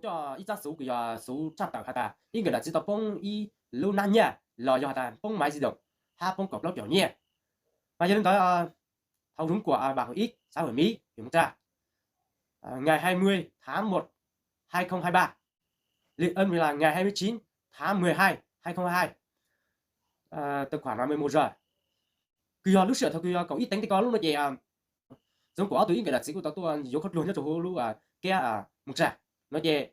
coj ib tsab xuv kws yog xuv tshaj tawm has tas ib nkawm dam txiv tau poob ib lub nab nyaj los yog has tas poob maiv di doos hab poob kaum plaub caum nyiaj. Mas yog li ntawd, thaum Zoov Kuam, Vam Hwm Ib, Xav Hwm Miv, Hwm Mus Tsa, ngày hai mươi tháng một hai không hai ba, Lị Ân là ngày hai mươi chín tháng mười hai hai không hai hai, tài khoản là mười một giờ. Kws yog lub sij hawm thaum kws yog kaum ib teev tej ko lub no ces Zoov Kuam ob tug ib nkawm dam txiv kuj tau tuaj yuav khaub dluag nyob rau hauv lub kiab Mus Tsa no ces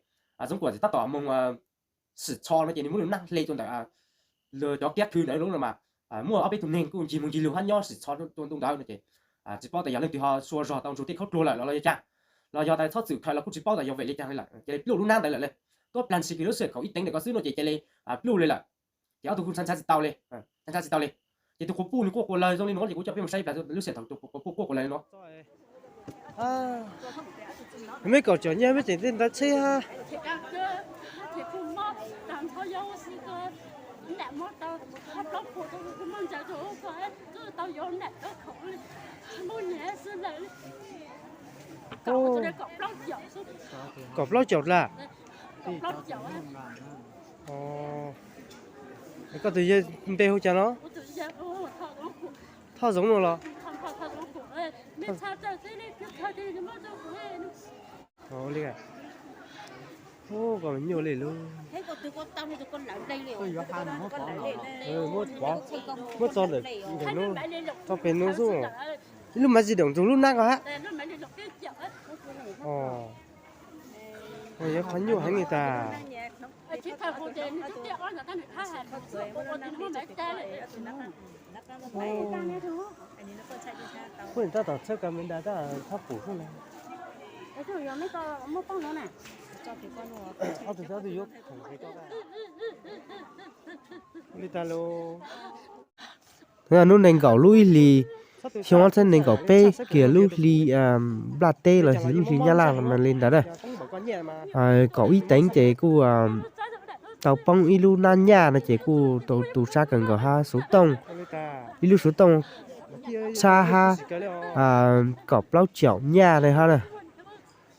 Zoov Kuam txawm tab tom moog sim txho no ces nws muab nws nab hle tuaj ntawm cov kiab khw ntawd lub no mas muaj ob peb tug neeg kuj ncig moog ncig lug hab nyob sim txho tuaj ntu ntawd no ces tsis paub tas yog leej twg ho sua zog tau ntsug tej khaub dluag lawm los los yog caag, los yog tas txhob txwm khaws los kuj tsis paub tas yog vim li caag li lawm cia li pluj lub nab ntawd lawm le. Tuab plag ntshis kws lub sij hawm kaum ib teev ntawm ko xwb no ces cia li pluj li lawm. Ces ob tug kuj ntshai ntshai tsis tau li, ntshai ntshai tsis tau li. Ces tus quas puj nws quaj quas lawg zoo li no ces kuv coj peb mus saib ib plag lub sij hawm thaum tus quas puj quaj quas lawg li no. Meb kaum caum nyiaj meb tseem tej ntawv tsheb hab. Kaum plaub caum dlaab. Koj tus yawg npe hu cas no? Thoj Zoov no los? Koj nyuaj li lub. Muab tso ntawm, muab tso ntawm, tso pem no xwb. Ib lub maiv di doos ntsug lub nab ko hab. Yuav qhov nyuaj heev li tas. Kuv tab tom txhawb kas me nra tab thab pum xwb na. Ob tug sab twg yuav kheem li tas los. Hnub nees nkaum lub ib hlis, xyoo ob txhiab nees nkaum peb kiag lub hli nplaj teb los sis lub hli nyab laj mas li ntawd na. Kaum ib teev ces kuj tau poob ib lub nab nyaj no ces kuj tau tu sab kawg nkaus hab xuv tooj, ib lub xuv tooj txhab hab kaum plaub caum nyaj li hab na.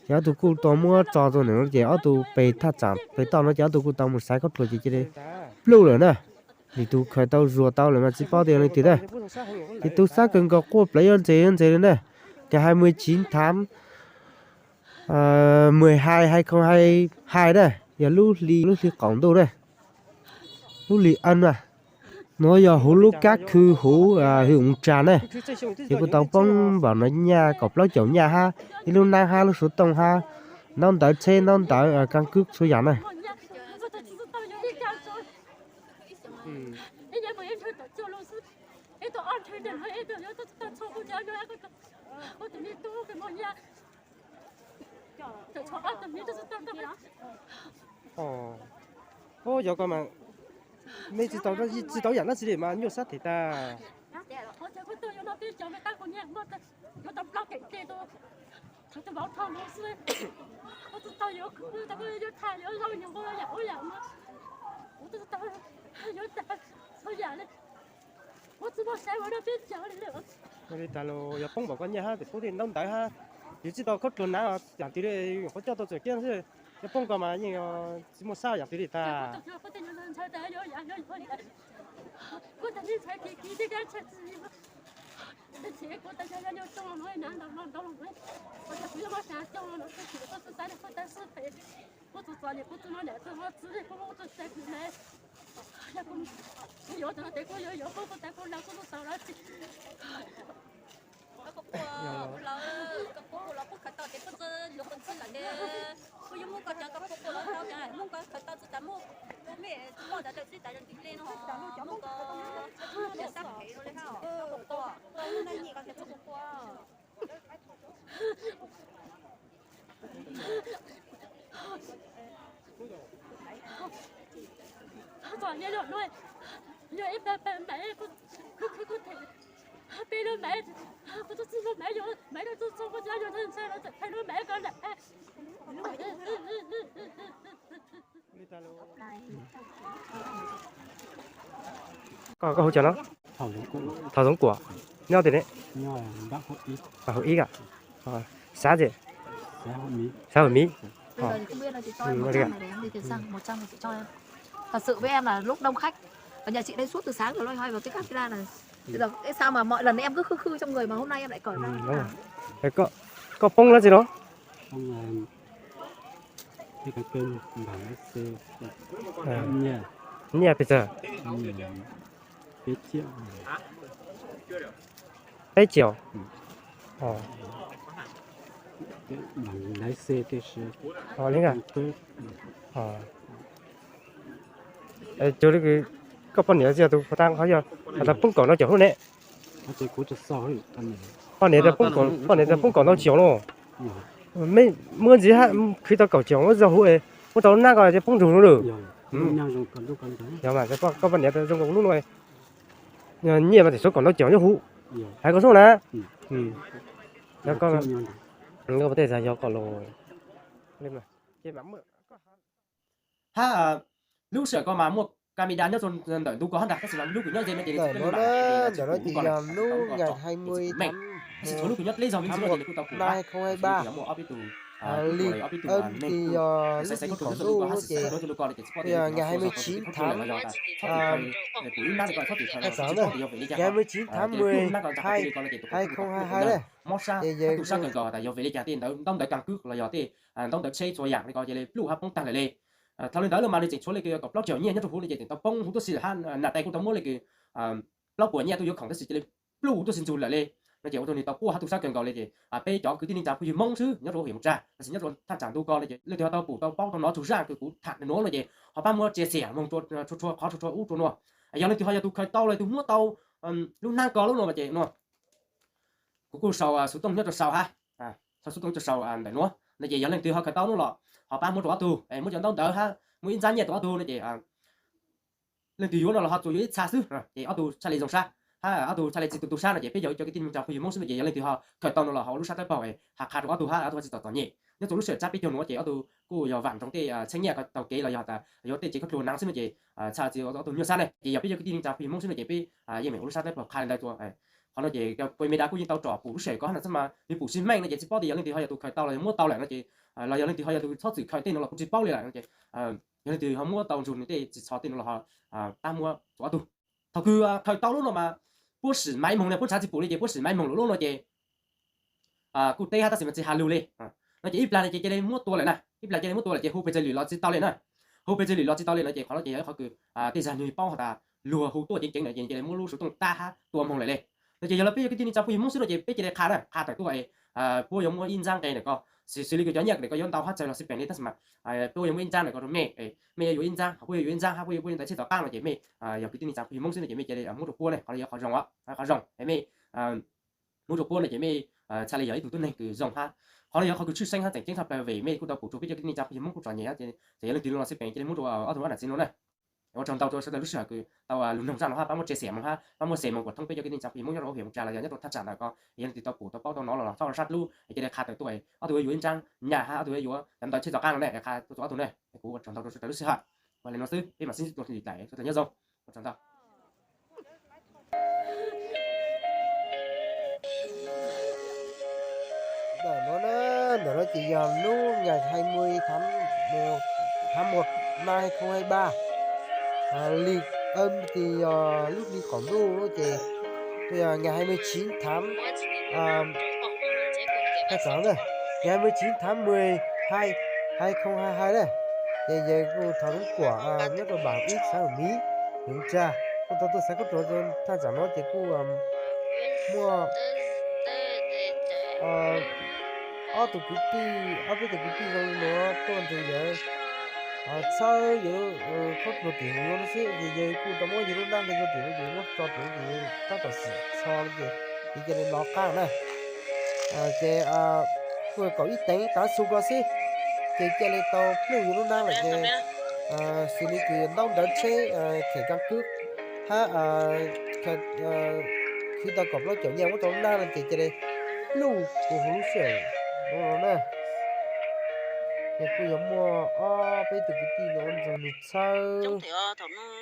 Ces ob tug kuj tau muab tso rau ntawm no ces ob tug pem thaj tsam pem toj no ces ob tug kuj tau mus xaiv khaub dluag ces cia li pluj lawm na. Vim tus khaws tau zuag tau lawm mas tsis paub tias leej twg na. Ces tu sab kawg nkaus quaj plawv yuav ntses yuav ntses li na. Tias hai mươi chín tháng mười hai hai không hai hai na, yog lub hli, lub hli qaum ntuj na. Lub hli Ân na. Nuav yog huv lub kab khw huv Hwm Mus Tsa na. Ces kuj tau poob npaum no nyaj kaum plaub caum nyaj hab, ib lub nab hab, lub xuv tooj hab, ntaub ntawv tsheb, ntaub ntawv kas kwb txhua yam na. Yog ko mas mej tsis tau, tsis tau yam dab tsi li mas nyuaj sab theem tag. Ua li tas los yog poob npaum ko nyaj hab, tes pub tej ntaub ntawv hab, yus tsis tau khaub dluag nav yam twg li, nyuam qhuav coj tau txawm kiab xwb. Yog poob ko mas yeej tsis muaj sab yam twg li tag. Koj, koj hu cas no? Thov Zoov Kuam. Nyob tim ne? Hauv ib a? Xav tsi? Xav Hauv Miv. Bây giờ thì không biết, nó chỉ cho em một trăm này để em đi tiền xăng, một trăm thì chỉ cho em. Thật sự với em là lúc đông khách, và nhà chị đây suốt từ sáng rồi loay hoay vào cái camera này. Bây giờ cái sao mà mọi lần em cứ khư khư trong người mà hôm nay em lại cởi ra. Koj poob dab tsi no? Poob, eh, cái cái kênh bảo lái xe. Nyiaj. Nyiaj pes tsawg? Peb triệu. Peb triệu. Cái bằng lái xe cái xe. Ua li ntawd. Cuag li koj poj niam yog tus pov tag qhov yog has tas poob kaum no caum hnub ne. Poj niam tas poob kaum no caum no. Mej muab ntxiv hab khwv tau kaum caum muab zog huv, muab tau lub nab ko ces poob nrug no lawm. Yog mas, koj poj niam zoo nkaus lub no, nyiaj mas txhua kaum no caum nyob huv. Hais koj xub na. Koj tej zag yog koj los. Hab lub sij hawm ko mas muaj camera nyob rau ntawm ntu ko hab ntag, tab sis mas lub kuv nyob ze no ces ntawm no ces yog lub ngày hai mươi tháng một năm hai không hai ba, lịch âm thì yog lub kaum ntuj ces ngày hai mươi chín tháng mười hai, ngày hai mươi chín tháng mười hai, hai không hai hai na. Ces yog ntaub ntawv căn cước los yog tej ntaub ntawv tsheb txhua yam li ko cia li pluj hab poob tag lawm li. Dhau li ntawd los mas nws tseem tshuav li kws kaum plaub caum nyiaj nyob rau huv no ces tseem tau poob huv tuaj si hab, nas tais kuj tau muab li kws plaub puas nyiaj tuaj yuav khoom tab sis cia li pluj huv tuaj si ntsug lawm li. No ces ua rau nws tau quaj hab tu sab kawg nkaus li ces peb cov kwv tij neej tsa phooj ywg Hmoob xwb nyob rau huv Yeeb Mos Tsab los sis nyob rau thaj tsam ntu ko no ces leej twg ho tau pum tau paub tau hnov txhua zaj kws kuv tham nuav no ces ho pab muab share xia moog rua txhua txhua qhov txhua txhua ub rua nuav. Yog leej twg ho yog tus khaws tau los tus muab tau lub nab ko lub no mas ces no kuv kuj sau xuv tooj nyob rau sau hab, sau xuv tooj rau sau ntawm nuav no ces yog leej twg ho khaws tau nuav los ho pab muab rau ob tug, muab cov ntaub ntawv hab muab ib ntsab nyiaj rau ob tug no ces leej twg yuav no los ho tsuas yuav ib txha xwb ces ob tug txhaj li zoo sab, hab ob tug txhaj li tsi tu tu sab no ces peb yog cov kwv tij neej tsa phooj ywg Hmoob xwb no ces yog leej twg ho khaws tau no los ho ua lub sab tawb paug has qha rau ob tug hab ob tug tsi tom txom nyem. Nyob rau lub sij hawm tsab peb caug nuav ces ob tug kuj yog vam nroo tej txheeb nyiaj taug kev los yog tas yuav tej tsev khaub dluag naav xwb no ces txhaj tsi ob tug nyuaj sab ne. Ces yog peb cov kwv tij neej tsa phooj ywg Hmoob xwb no ces peb yeej meem ua lub sab tawb paug qha li ntawd rua. Qhov no ces cov pua me da kuj yeej tau tsom pum lub sij hawm ko hab ntawd xwb mas nws pum tsis meej no ces tsis paub tias yog leej twg ho yog tus khaws tau los yog muab tau lawm no ces los yog leej twg ho yog tus txhob txwm khaws tej no los kuj tsis paub li lawm no ces yog leej twg ho muab tau ntsug nws tej txhua txhua tej no los ho pab muab rua ob tug. Thaum kws khaws tau lub no mas puab sim maiv moog ne, puab nrhav tsi pum li ces puab sim maiv moog lawm lub no ces kuj teb hab tab sis mas tsis has lug li. No ces ib plag no ces cia li muab tua lawm na, ib plag cia li muab tua lawm ces hu pes tsawg lwm los tsis tau li na. Hu pes tsawg lwm los tsis tau li no ces qhov no ces yog ib qhov kws tej zag nwg paub has tas luag hu tuaj ceev ceev na ces cia li muab lub xuv tooj tab hab tua moog lawm li. No ces yog lawv peb yog kwv tij neej tsa phooj ywg Hmoob xwb no ces peb cia li qha na, qha tawm tuaj puab yuav muab ib ntsab nqe ntawm ko, xws li kws cov nyiaj ntawm ko yuav ntau hab tsawg los xij peem li tab sis mas puab yuav muab ib ntsab ntawm ko rau mej, mej yuav yuav ib ntsab, ho puab yuav yuav ib ntsab hab puab yuav puab ntawv tsheb tom qaab no ces mej yog kwv tij neej tsa phooj ywg Hmoob xwb no ces mej cia li muab rua puab ne, qhov no yog qhov zoo, qhov zoo es mej muab rua puab no ces mej txhaj li yog ib tug tuab neeg kws zoo hab. Qhov no yog qhov kws tshwj xeeb hab tseem ceeb tshaj plaws vim mej kuj tau pum rua peb cov kwv tij neej tsa phooj ywg Hmoob kuj txom nyem, ces yog leej twg los xij peem cia li muab rua ob tug nam txiv no na. Ua tsaug ntau rua sawv daws lub sij hawm kws tau lug noog zaj no hab pab muab share moog hab pab muab share moog kuas thoob peb cov kwv tij neej tsa phooj ywg Hmoob nyob rau huv Yeeb Mos Tsab los yog nyob rau thaj tsam ntawm ko, yog leej twg tau pum tau paub tau hnov los txhob sab dlub es cia li qha tawm tuaj, ob tug yuav ib ntsab nyiaj hab ob tug yuav cov ntawv tsheb tom qaab no ne, qha tuaj rua ob tug ne. Kuv ua tsaug ntau rua sawv daws lub sij hawm, ua li no xwb peb mam sib ntsib dlua lwm daim sawv daws nyob zoo, ua tsaug ntau. Ntawm no na, ntawm no ces yog lub ngày hai mươi tháng một, tháng một năm hai không hai ba, lịch âm thì yog lub hli qaum ntuj ces yog ngày hai mươi chín tháng, ngày hai mươi chín tháng mười hai, hai không hai hai na. Ces yawg kuj thov lub kuam nyob rau npam ib xav lam miv, Yeeb Mos Tsab, kuj tau tuaj xav khaub dluav rau thaj tsam no ces kuj muaj ob tug kwv tij, ob peb tug kwv tij zoo li no tuaj nrug yawg txhawb yawg khaub dluav tim huv no xwb ces yawg kuj tau muab yawg lub nab nqe rau tim no ces muab tso tim no ces tab tom xim txho no ces cia li los qaab na. Ces kuj kaum ib teev tav su ko xwb ces cia li tau pluj yawg lub nab lawm ces xws li kws ntaub ntawv tsheb, thẻ căn cước hab khwv tau kaum plaub caum nyiaj muab rau lub nab no ces cia li pluj rua huv lub sij hawm no na. Ces kuj yog muaj ob peb tug kwv tij no nrug nws txhawb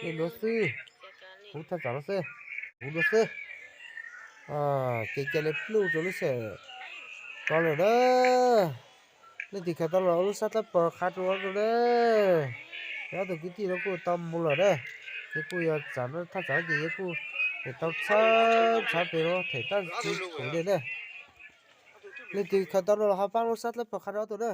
li no xwb, huv thaj tsam no xwb, huv no xwb. Ces cia li pluj rua lub sij hawm ko lawm na. Leej twg khaws tau los lub sab tab pos qha rau ob tug na. Ces ob tug kwv tij no kuj tau mus lawm na. Ces kuj yog txam no thaj tsam no ces yog kuj tau txhawb txhawb pem no them tab tsis pum li na. Leej twg khaws tau no los ho pab lub sab tab pos qha rau ob tug na.